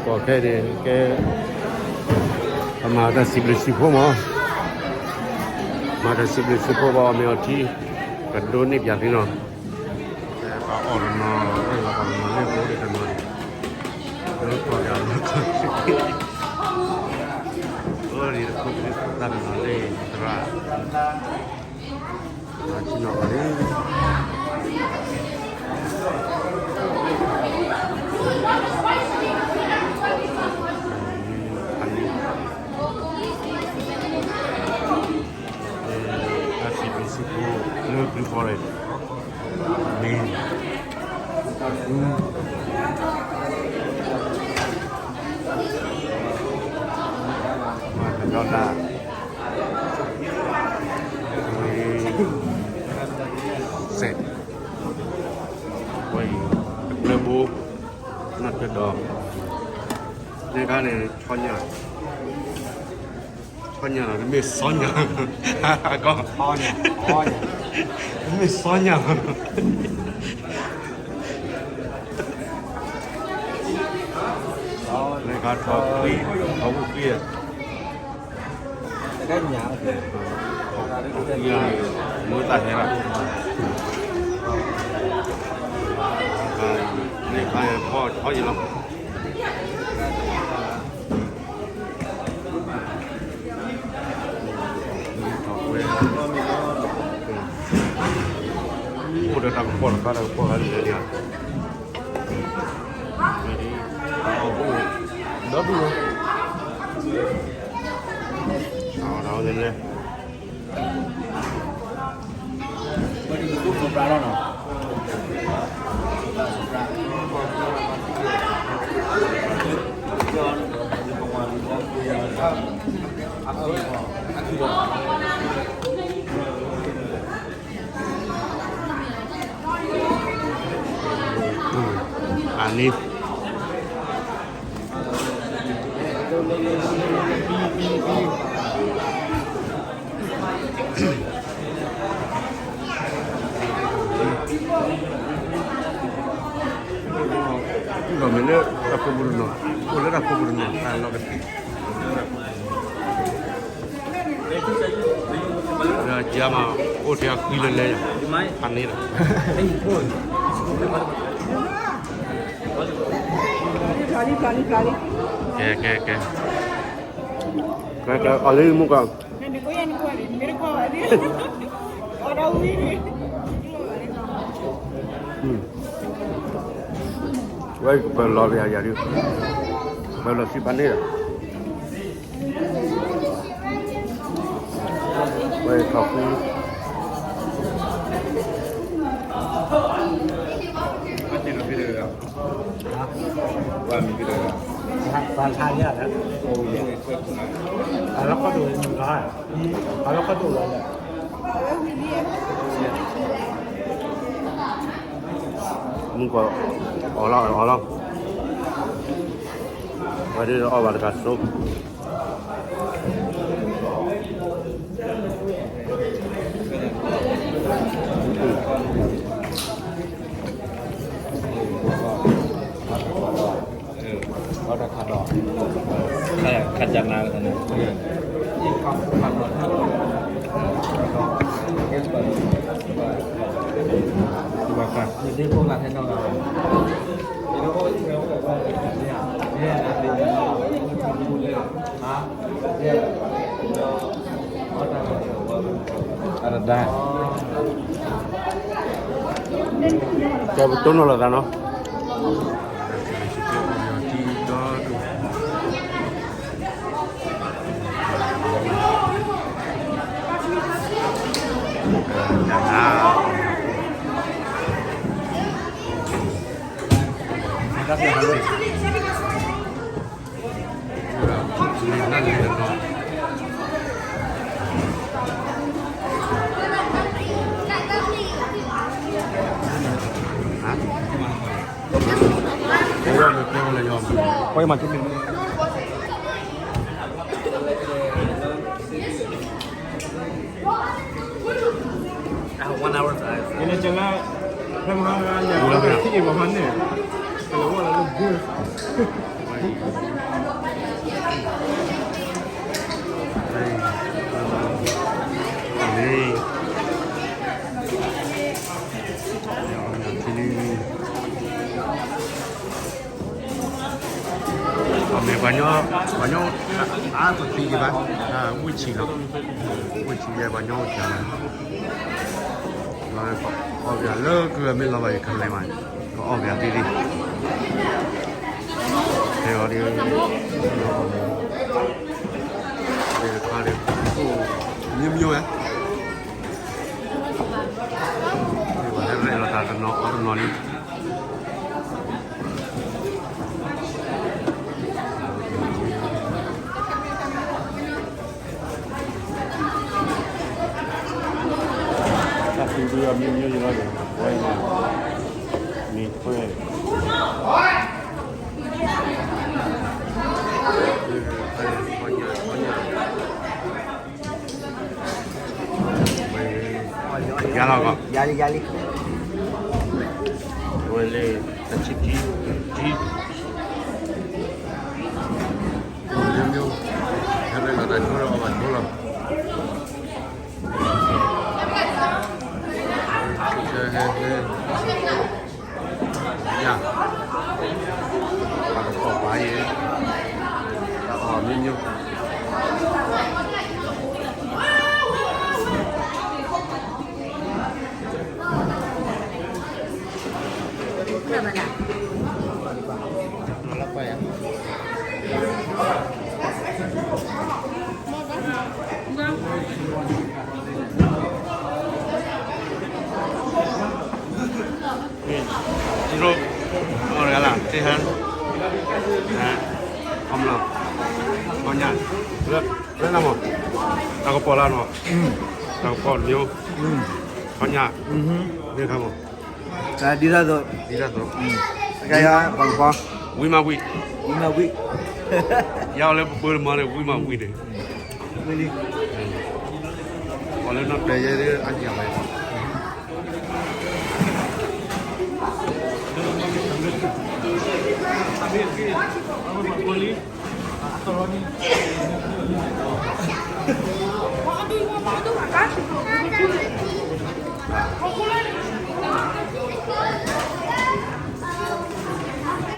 ကီၢ်ခဲန့ၣ် ကဲ အမၤတၢ်စံးဘျုးစံးဖှိၣ်မး, မၤတၢ်စံးဘျုးစံးဖှိၣ်ဘၣ်အီၣ်မ့ၤအီထံ, ကဒိးန့ၢ်ပၠးသုနီၤ, ပှၤအီၣ်တနီၤ လၢပှၤတနီၤလၢအိၣ်ဒံးတနီၤန့ၣ်, လၢကီၢ်ယၤလၢကီၢ် အိၣ်ဒံးတခိၣ်သရၣ် ဆ့ၣ်နီၤအီၤန့ၣ် အစံးဘျုးစံးဖှိၣ်လၢ Blue Forest မ့ၢ် မၤကဒီးလၢ ဝဲ စဲး ဝဲအံၤ တကျၢၤဘိ နီၢ်တဒီး န့ၣ်ခါန့ၣ် ဆီညၣ် ဆီညၣ်လီၤ တမ့ၢ်စီညၣ် အကီ မ့ၢ်စီညၣ်လီၤ န့ၣ်ခါထီၣ်ကွံ ထီၣ်ကွံ မ့ၢ်တၢ်ဟဲဘၣ် န့ၣ်ခါဖီထီၣ်ယံၤလီၤ အိၣ်ဒီးတၢ်ကပီၤတခါ တၢ်ကပီၤခါလံဒီး ဒီဒူၣ် အန့ၣ် ဒီးမ့ၢ်လၢတၢ်ဖိပူၤတနီၤ အိၣ်လၢတၢ်ဖိပူၤတနီၤ တၢ်လီၢ်ကသံၣ် ဒီးယၤမး အိၣ်ထဲအကွံလၢလဲၣ်ယၤ ဖးန့ၣ်ဒီး ကဲ ကဲ ကဲ ကဲ အီၤလံမူကီၢ် ဝဲကပၢၤလီၤပယၤယၤဒုး ပၢၤလီၤစံးဖးန့ၣ်ဒီး ဝဲထီၣ်ဖှံ ပှၤမံၤကတၢၢ် ပှၤဆါယၤလၢ အလီၢ်ခီၣ်ဒိၣ်လၢနုာ်လီၤ အလီၢ်ခီၣ်ဒိၣ်လီၤလၢ မုၢ်ကီၢ် အီၣ်လီၤ အီၣ်လီၤ ဝဲဒၣ်အီၣ်ဘၣ်တဂၤစိ ခါကနါ အတဒါ ကဲပတိၢ်နီၣ်လိာ်သးနီၤ ပှၤမၤတမံၤ One hour drive. နကလၢ ဖဲမဟါ ယၤ ထံၣ်အံၤမဟါန့ၣ် ကလၢဝဲလၢဘု န့ၣ် အမ့ၢ်ပှၤညီ ပှၤညီအါတသံဒံးဘၣ်, ဝံၣ်ဆံးလီၤ, ဝံၣ်ဆံးယဲပှၤညီအိၣ်စှၤလီၤ, လီၤအီၣ်ပှၤလၢကမ့ၢ်လီၤဘၣ်ယကလဲၤမး, ကအီၣ်ပှၤသံသံ, ဖဲအီၤဒီး တခါဒီး မျိုးမျိုးဝဲ, ဟဲရဲၣ်လီၤတၢ်တနီၤအီၤတနီၤလံ. တၢ်သံဒုးအီၤမျိုးမျိုးယလီၤန့ၣ်, ဝဲန့ၣ်, န့ၣ်ခွဲ ယၤလီၤကီး, ယၤလံ, ယၤလံ, ဝဲလၢ တဆံခံ, ခံ, မျိုးမျိုး, ဟဲရဲၣ်လီၤတၢ်ဆိလီၤ အီၣ်ဘၣ်ဆိလီၤ, ဟဲဟဲဟဲ ယၤ, ပှၤကဖီၣ်ပှၤအံၤ, တၢ်အီၣ်မျိုးမျိုး. ကံၢ်ရိ, အီၣ်တဂၤလၢ် သ့ၣ်ဟဲ, အီၣ်မလီၤ, ခီညၣ်, လၢလၢမး, တၢ်ကပီၤလၢနီၤ, တၢ်ကပီၤတမံၤ, ခီညၣ်, မ့ၢ်ခါမး, ဒ်တၢ်သိး, ဒ်တၢ်သိး, ပှၤကပီၤ, ဝံၣ်မးဝံၣ်, ဝံၣ်မးဝံၣ်, ယၤအီၤလၢပပၢတမၤန့ၣ် ဝံၣ်မးဝံၣ်န့ၣ်, ဝံၣ်လံ, ပှၤလၢနီၢ်ပဲယဲဒၣ်အါညၣ်ဝဲ What do you want me to do? I got you.